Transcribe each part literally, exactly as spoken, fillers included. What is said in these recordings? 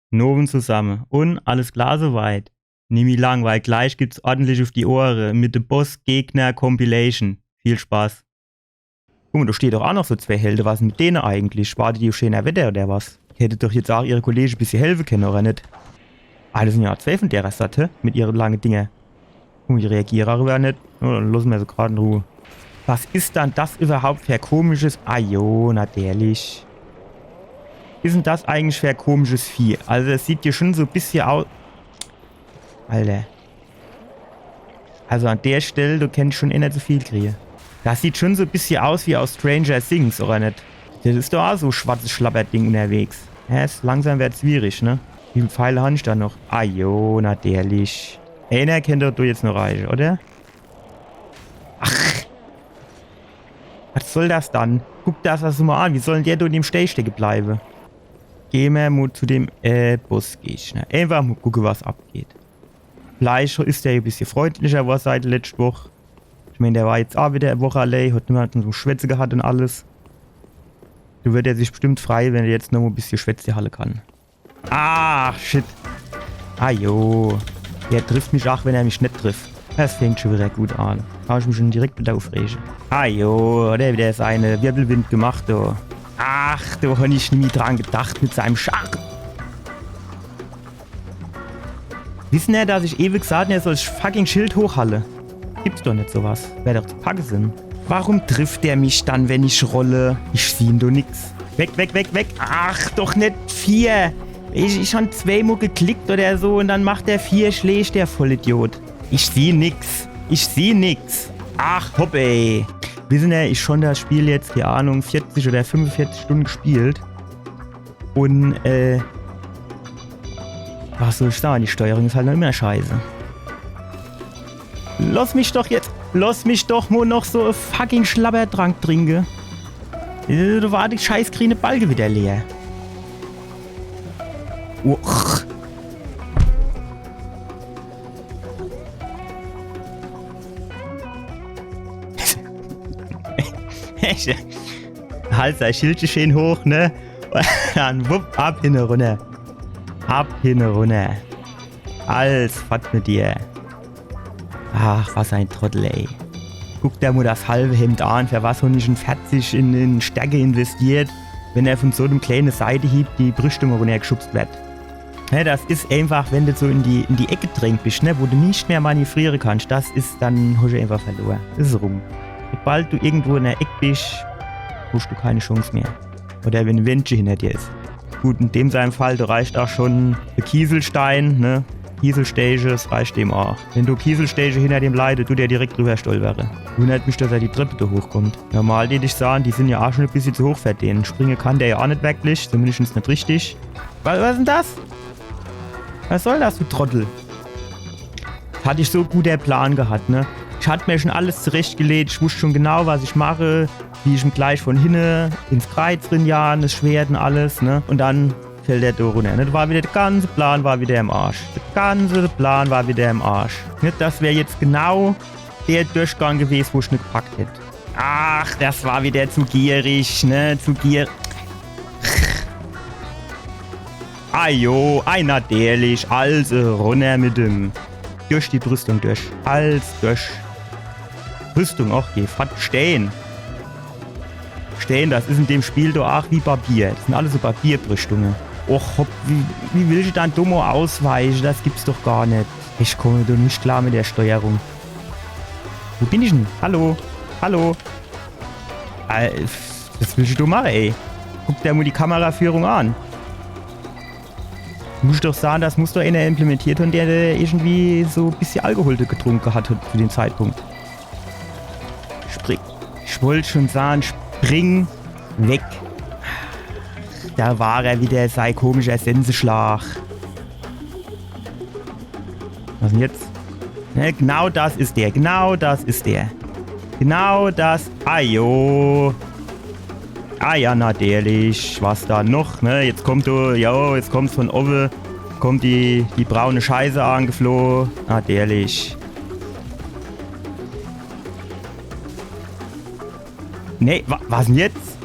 Nowend zusamme. Un alles klar soweit? Nimmi lang, weil gleich gibt's ordentlich uf die Ohre mit de Boss-Gegner-Compilation. Viel Spaß. Guck mo, do steht doch aa noch so zwee Helde. Was mit dene eigentlich? Warte die uf scheener Wetter oder was? Hätte doch jetzt aa ihre Kollege bissje helfe kenne, oder net? Ah, das sin jo zwee von derer Sort, hä? Mit ihre lange Dinger. Guck mo, die reagiere aa net. Oh, dann losse mer se grad in Ruh. Was is dann das iwwerhaupt fer komisches? Ah jo, natürlich. Was is dann das eigentlich fer komisches Vieh? Also, das sieht jo schun so bissje aus. Alter. Also an der Stell, do kennt schun ener zu viel krie. Das sieht schun so bissje aus wie aus Stranger Things, oder net? Das is doch aa so e schwarzes Schlabberding unnerwegs. Ja, is, langsam werd's schwierig, ne? Wie viel Pfeile han ich do noch? Ah jo, natürlich. Ener kennt doch do jetzt noch reiche, oder? Ach. Was soll das dann? Guck der das mo an. Wie soll dann der do in dem Stee stecke bleiwe? Geh mer mo zu dem, äh, Bossgegner. Eenfach mo gucke, was abgeht. Vielleicht is der e bissje freundlicher worr seit letscht Woch. Ich meen, der war jetzt aa widder e Woch allee, hat niemand zum Schwätze gehat un alles. Do werd er sich bestimmt freie, wenn er jetzt noch mo e bissje Schwätze halle kann. Ah, shit. Ah jo. Der trifft mich aa, wenn er mich net trifft. Das fängt schun widder gut an. Kann ich mich schun direkt widder ufrege. Ah jo, hat er widder seine Wirbelwind gemacht, do. Ach, do han ich nimmi dran gedacht mit seinem Schach. Wissen er, dass ich ewe gesaat, er soll 's fucking Schild hochhalle? Gibt's doch net so was. Werd doch zu packe sin. Warum trifft er mich dann, wenn ich rolle? Ich sieh do nix. Weg, weg, weg, weg. Ach, doch net vier. Ich, ich han zweemo geklickt oder so un dann macht er vier Schläg, der Vollidiot. Ich sieh nix. Ich sieh nix. Ach, hopp, ey. Wissen er, ich schun das Spiel jetzt, kee Ahnung, vierzig oder fünfundvierzig Stunde gespielt. Un, äh, was soll ich sage? Die Steuerung is halt noch immer scheiße. Loss mich doch jetzt, loss mich doch mo noch so e fucking Schlabbertrank trinke. Äh, do war die scheiß griene Balke widder leer. Uch. Halt sei Schildche scheen hoch, ne? Un dann wupp, ab hinne runner. Ab hinne runner. Alles fort mit dir. Ach, was e Trottel, ey. Guck der mo das halwe Hemd an, fer was han ich en verzig in, in Stärke investiert, wenn er von so em kleene Seidehieb die Brüstung runnergeschubst werd. Ja, das is eenfach, wenn de so in die, in die Eck gedrängt bisch, ne, wo de net mehr manövriere kannsch, das is, dann hosch eenfach verlor. Is rum. Sobald du irgendwo in der Eck bisch, hosch du keine Chance mehr. Oder wenn e Wändche hinner dir is. Gut, in dem seinem Fall, do reicht aa schun de Kieselstein, ne? Kieselsteiche, das reicht dem aa. Wenn do Kieselsteiche hinner dem leie, dut der direkt drüber stolpere. Wunnert mich, dass er die Trepp do hochkommt. Normal, deet ich saan, die sin jo aa schun e bissje zu hoch fer den. Springe kann der jo aa net werklich, zumindescht net richtig. Was, was is dann das? Was soll das, du Trottel? Hatt ich so e guter Plan gehat, ne? Ich hatt mer schun alles zurechtgeleet, ich wusst schun genau, was ich mach, wie ich em gleich von hinne ins Kreiz rinjage, das Schwert un alles, ne? Un dann fallt er do runner, ne? Das war widder, de ganze Plan war widder im Arsch. De ganze Plan war widder im Arsch. Ne? Das wär jetzt genau der Durchgang gewes, wo ich net gepackt hätt. Ach, das war widder zu gierig, ne? Zu gier-, ah jo, ei, natürlich. Also, runner mit dem. Durch die Brüstung durch. Als durch. Brüstung, ach, geh fort. Stehn. Stehn, das is in dem Spiel do aa wie Papier. Das sin alles so Papierbrüstunge. Och, hopp, wie, wie will ich dann do mo ausweiche? Das gibt's doch gar net. Ich komm do net klar mit der Steuerung. Wo bin ich dann? Hallo? Hallo? Äh, was willsch du mache, ey? Guck der mo die Kameraführung an. Muss ich doch saan, das muss doch ener implementiert han, der, der irgendwie so e bissje Alkohol getrunke hat zu dem Zeitpunkt. Spring. Ich wollt schun saan, spring weg. Do war er widder, sei komischer Senseschlag. Was dann jetzt? Ne, genau das is der, genau das is der. Genau das. Ah jo. Ah ja, natürlich. Was dann noch, ne? Jetzt kommt do, jo, jetzt kommt von owwe, kommt die, die braune Scheiße angefloh. Natürlich. Nee, wa-, was dann jetzt?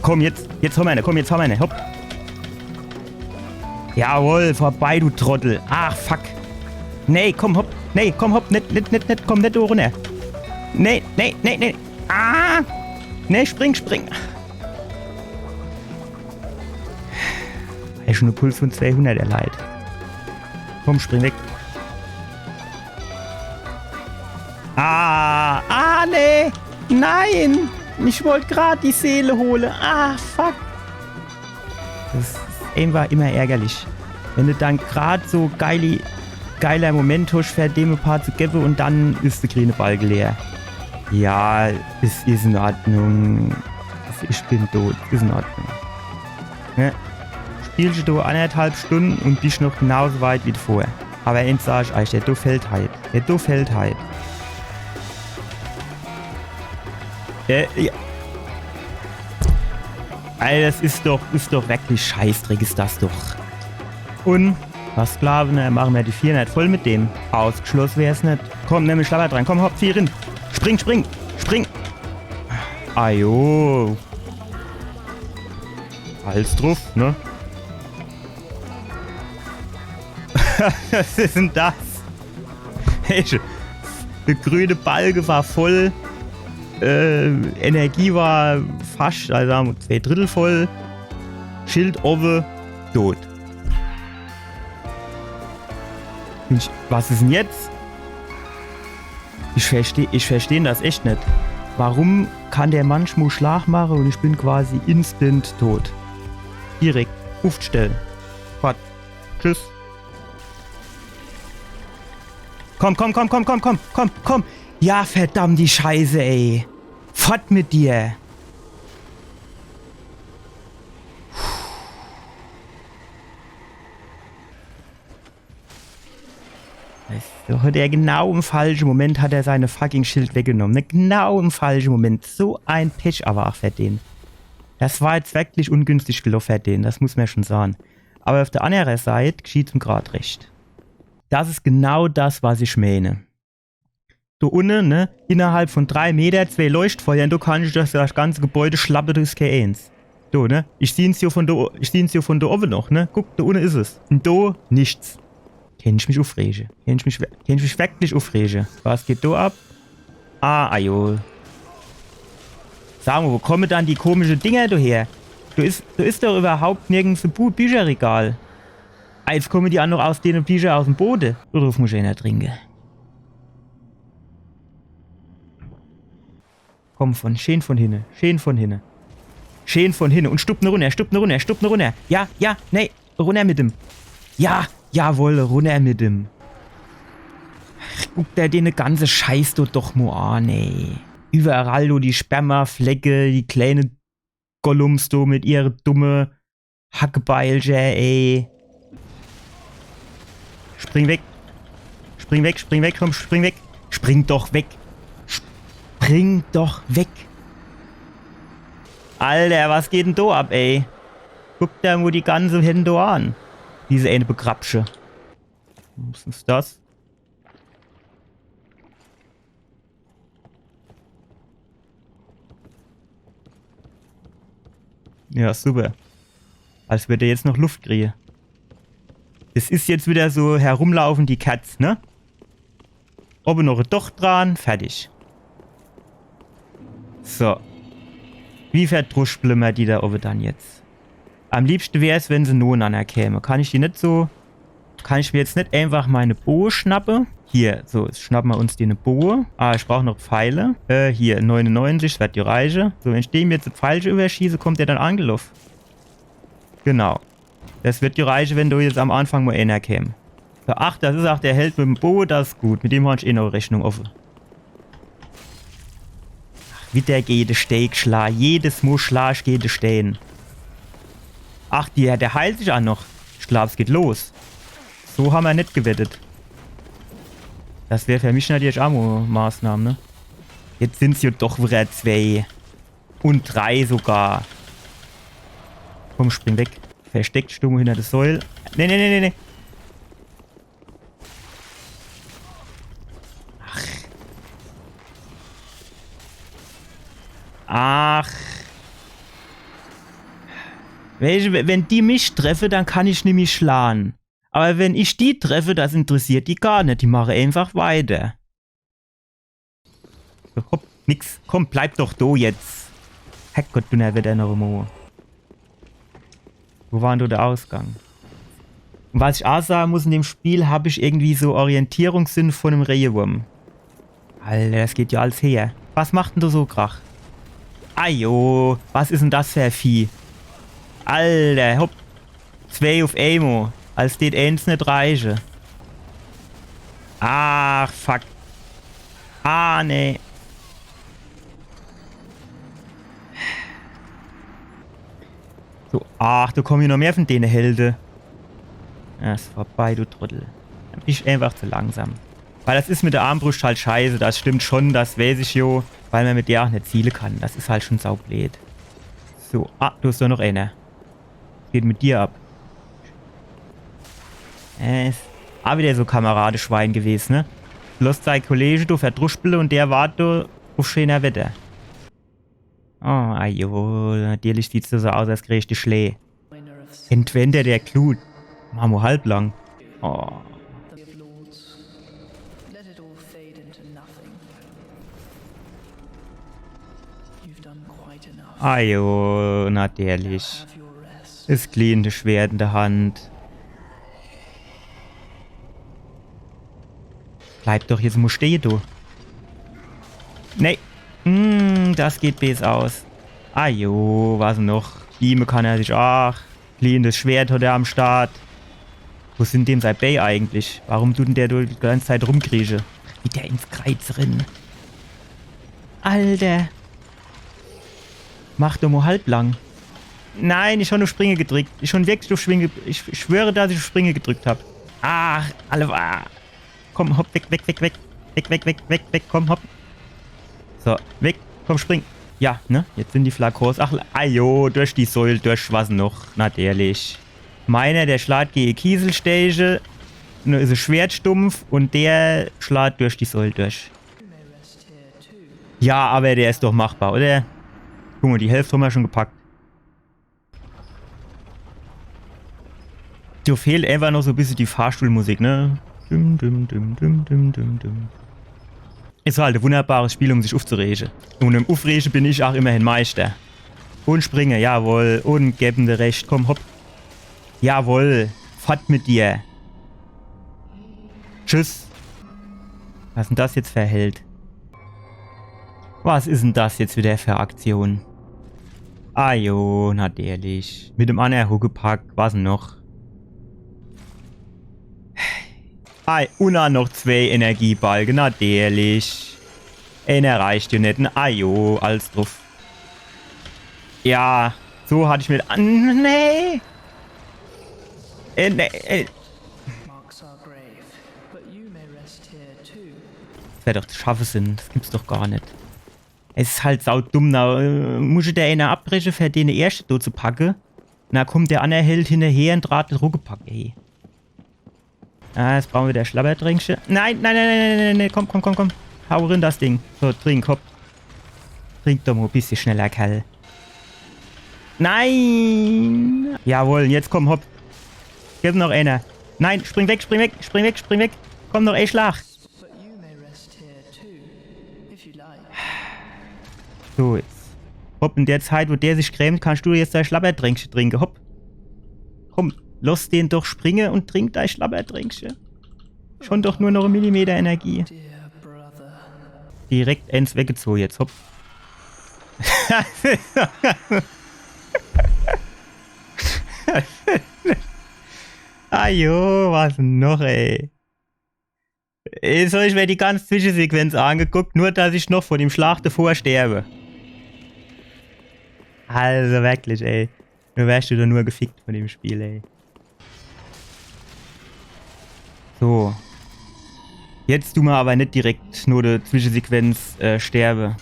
Komm, jetzt, jetzt hammer ne, komm, jetzt hammer ne, hopp. Jawohl, vorbei, du Trottel. Ach, fuck. Nee, komm, hopp. Nee, komm, hopp, net, net, net, net, komm, net do runner. Nee, nee, nee, nee. Ah! Nee, spring, spring. Ey, schon e Puls von zweihundert, der Leit. Komm, spring weg. Ah, ah, nee. Nein. Ich wollt grad die Seele hole. Ah, fuck. Das is einfach immer ärgerlich. Wenn du dann grad so geili, geiler Moment hosch, fer dem e paar zu gewwe und dann is de grüne Balke leer. Ja, es is in Ordnung. Ich bin tot. Is in Ordnung. Ne? Spielsch du anderthalb Stunde und bisch noch genauso weit wie vorher. Aber eins sag ich euch, der do fällt halt. Der do fällt halt. Äh, ja. Ey, das is doch, is doch wirklich Scheißdreck, is das doch. Und was, Sklave, ne, mache mer die vierhundert voll mit dem. Ausgeschloss wär's net. Komm, nimm den Schlabber dran. Komm, hopp, zieh rin. Spring, spring, spring. Ajo. Alles druff, ne? Was is denn das? Hey, de grüne Balke war voll. Äh, Energie war fascht, also sage mer zwei Drittel voll. Schild owwe, tot. Ich, was is denn jetzt? Ich versteh, ich versteh das echt net. Warum kann der manchmal Schlag mache und ich bin quasi instant tot? Direkt. Uffstelle. Fort. Tschüss. Komm, komm, komm, komm, komm, komm, komm, komm. Ja, verdammt die Scheiße, ey. Fort mit dir. Weißt du, hat er genau im falschen Moment hat er seine fucking Schild weggenommen. Ne? Genau im falschen Moment. So ein Pech aber auch für den. Das war jetzt wirklich ungünstig gelaufen für den, das muss man schon sagen. Aber auf der anderen Seite geschieht's ihm grad recht. Das is genau das, was ich meine. Do unne, ne? Innerhalb von drei Meter, zwei Leuchtfeuer, do kann ich das, das ganze Gebäude schlappe, das is kee eens. Do, ne? Ich sieh's jo von do, ich sieh's jo von do owwe noch, ne? Guck, do unne is es. Und do nichts. Kenn ich mich uffrege. Kenn ich mich, we- kenn ich mich wirklich uffrege. Was geht do ab? Ah, ajo. Sag mo, wo kommen dann die komische Dinger do her? Do is, do is doch überhaupt nirgends e Bu Bücherregal. Ah, jetzt kommen die auch noch aus dene Bücher aus dem Bode. Dodruff muss ich einer trinke. Komm, von, scheen von hinne, scheen von hinne. Scheen von hinne und stupp ne runner, stupp ne runner, stupp ne runner. Ja, ja, nee, runner mit dem. Ja, jawohl, runner mit dem. Ach, guck der den ganze Scheiß do doch mo an, ey. Überall nur die Spermaflecke, die kleine Gollums do mit ihre dumme Hackebeilcher, ey. Spring weg. Spring weg, spring weg, komm, spring weg. Spring doch weg. Spring doch weg. Alter, was geht denn do ab, ey? Guck der mo die ganze Hände an. Diese eine Begrabsche. Was is das? Ja, super. Als würd er jetzt noch Luft kriege. Es is jetzt wieder so herumlaufen die Katz, ne? Owwe noch e Doch dran, fertig. So. Wie verdruschple mer die do owwe dann jetzt? Am liebschte wär's, wenn se noenanner käme. Kann ich die net so, kann ich mir jetzt net einfach meine Boe schnappe? Hier, so, jetzt schnappe mer uns die ne Boe. Ah, ich brauch noch Pfeile. Äh, hier, neunundneunzig, das wird jo reiche. So, wenn ich dem jetzt e Pfeilche überschieße, kommt der dann angeloff. Genau. Das wird jo reiche, wenn do jetzt am Anfang mo einer käm. So, ach, das is auch der Held mit em Boe, das is gut. Mit dem hab ich eh noch Rechnung offe. Ach, wieder gege de Stee gschla. Jedes Mo schla ich gege de Stee. Ach, die, der heilt sich auch noch. Ich glaub, es geht los. So ham mer net gewettet. Das wär für mich natürlich auch mo Maßnahme, ne? Jetzt sin's jo doch wieder zwei. Und drei sogar. Komm, spring weg. Versteckt Stimmung hinter der Säule. Nee, nee, nee, nee, nee. Ach. Ach. Weesche, w-, wenn die mich treffe, dann kann ich nimmi schlahn. Awwer wenn ich die treffe, das interessiert die gar net. Die mache eenfach weiter. So, hopp, nix. Komm, bleib doch do jetzt. Herrgott, Dunnerwetter noch emol. Wo war dann do de Ausgang? Un was ich aa sage muss, in dem Spiel hab ich irgendwie so Orientierungssinn vun em Reewurm. Alter, das geht jo alles her. Was macht dann do so Krach? Ajo, was is dann das fer e Vieh? Alter, hopp. Zwee uf eemol. Als dät eens net reiche. Ach, fuck. Ah, nee. So, ach, do komme jo noch mehr vun dene Helde. Ja, is vorbei, du Trottel. Dann bin ich eenfach zu langsam. Weil das is mit de Armbruscht halt scheiße, das stimmt schun, das weeß ich jo, weil ma mit der aa net ziele kann. Das is halt schun saubleed. So, ah, do is doch noch eener. Was geht mit dir ab? Äh, is aa widder so Kameradeschwein gewes, ne? Losst sei Kollege do verdruschpele un der wart do uf scheener Wetter. Oh, ajo, natürlich sieht's do so aus, als kriegscht de Schlee. Entwender der Clou. Mach mo halblang. Oh. Let it all fade into nothing. You've done quite enough. Ajo, natürlich. Have your rest. Is gliehnde Schwert in de Hand. Bleib doch jetzt mo stehe, du. Nee. Hm, das geht bees aus. Ajo, was noch? Beame kann er sich aach. Gliehendes Schwert hat er am Start. Wo sin dem sei Bää eigentlich? Warum dut dann der do die ganze Zeit rumkrieche? Widder ins Kreiz rin. Alter. Mach doch mo halblang. Nein, ich hab nur Springe gedrückt. Ich hab wirklich nur Springe. Ich, ich schwöre, dass ich Springe gedrückt hab. Ach, alle. Ah. Komm, hopp, weg, weg, weg, weg. Weg, weg, weg, weg, weg, komm, hopp. So, weg, komm, spring. Ja, ne? Jetzt sin die Flakons. Ach, ajo, durch die Säul, durch was noch? Natürlich. Meiner, der schlaht gege Kieselsteche, ne, is e Schwertstumpf un der schlaht durch die Säul durch. Ja, awwer der is doch machbar, oder? Guck mo, die Hälft hammer schun gepackt. Do fehlt eenfach noch so e bissje die Fahrstuhlmusik, ne? Düm, düm, düm, düm, düm, düm, düm. Is halt e wunderbares Spiel, um sich ufzurege. Un im Ufrege bin ich aach immerhin Meister. Un springe, jawohl. Un geb em de Rescht, komm, hopp. Jawohl. Fort mit dir. Tschüss. Was is dann das jetzt fer e Held? Was is dann das jetzt widder fer e Aktion? Ajo, natürlich. Mit dem annere Huckepack, was noch? Ei, un dann noch zwee Energiebalke, natürlich. Eener reicht jo net. Ajo, alles druff. Ja, so hat ich mir. Ah, nee! Äh, nee, äh. Marks our grave, but you may rest here too. Das werd doch zu schaffe sin, das gibt's doch gar net. Es is halt saudumm, do, äh, muss ich der eener abbreche, fer den erschte do zu packe. Na, kummt der anner Held hinnerher un trat de Huckepack, ey. Ah, jetzt brauche mer widder Schlabbertränkche. Nein, nein, nein, komm, komm, komm, komm. Hau rin, das Ding. So, trink, hopp. Trink doch mo e bissje schneller, Kerl. Nein! Jawohl, jetzt komm, hopp. Geb noch eener. Nein, spring weg, spring weg, spring weg, spring weg. Komm, noch e Schlag. But you may rest here too, if you like. So, jetzt. Hopp, in der Zeit, wo der sich grämt, kannst du jetzt dei Schlabbertränkche trinke. Hopp. Komm, loss den doch springe un trink dei Schlabbertränkche. Schun doch nur noch e Millimeter Energie. Dear brother. Direkt eens weggezoge jetzt, hopp. Ajo, was noch, ey? Jetzt hab ich mir die ganze Zwischesequenz angeguckt, nur dass ich noch vun dem Schlag devor sterbe. Also wirklich, ey. Du werscht widder nur gefickt vun dem Spiel, ey. So. Jetzt du mer awwer net direkt no de Zwischesequenz, äh, sterbe.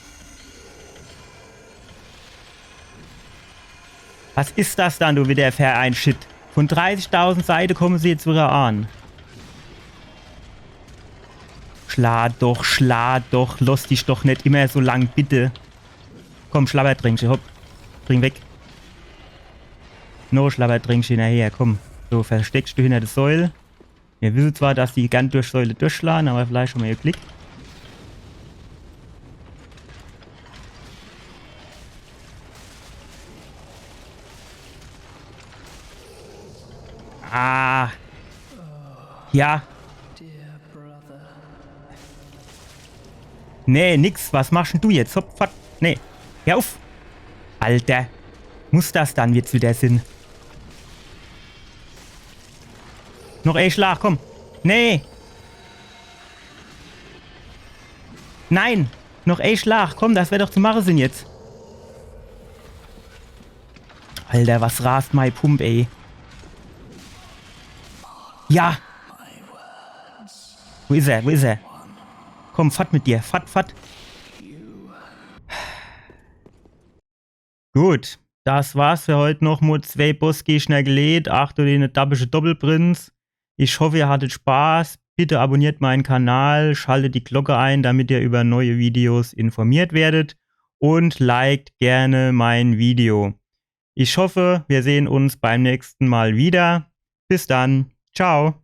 Was is das dann, du, widder fer e Shit? Vun dreißigtausend Seite kumme se jetzt widder an. Schlag doch, schlag doch, loss dich doch net immer so lang, bitte. Komm, Schlabbertränkche, hopp. Spring weg. Noch e Schlabber trinksch hinnerher, komm. So, verstecksch du hinner de Säul. Mir wisse zwar, dass die gern durch Säule durchschlage, awwer vielleicht hon mer jo Glick. Ah. Ja. Nee, nix. Was machsch dann du jetzt? Hopp, fort. Nee. Hör uff. Alter. Muss das dann jetzt widder sinn? Noch e Schlag, komm. Nee. Nein. Noch e Schlag. Komm, das werd doch zu mache sinn jetzt. Alter, was rast mei Pump, ey. Ja. Wo is er? Wo is er? Komm, fort mit dir. Fort, fort. Gut, das war's für heut. Noch mo zwee Bossgegner geleet. Acht uff de dabbische Doppelprinz. Ich hoffe, ihr hattet Spaß. Bitte abonniert meinen Kanal, schaltet die Glocke ein, damit ihr über neue Videos informiert werdet und liked gerne mein Video. Ich hoffe, wir sehen uns beim nächsten Mal wieder. Bis dann. Ciao.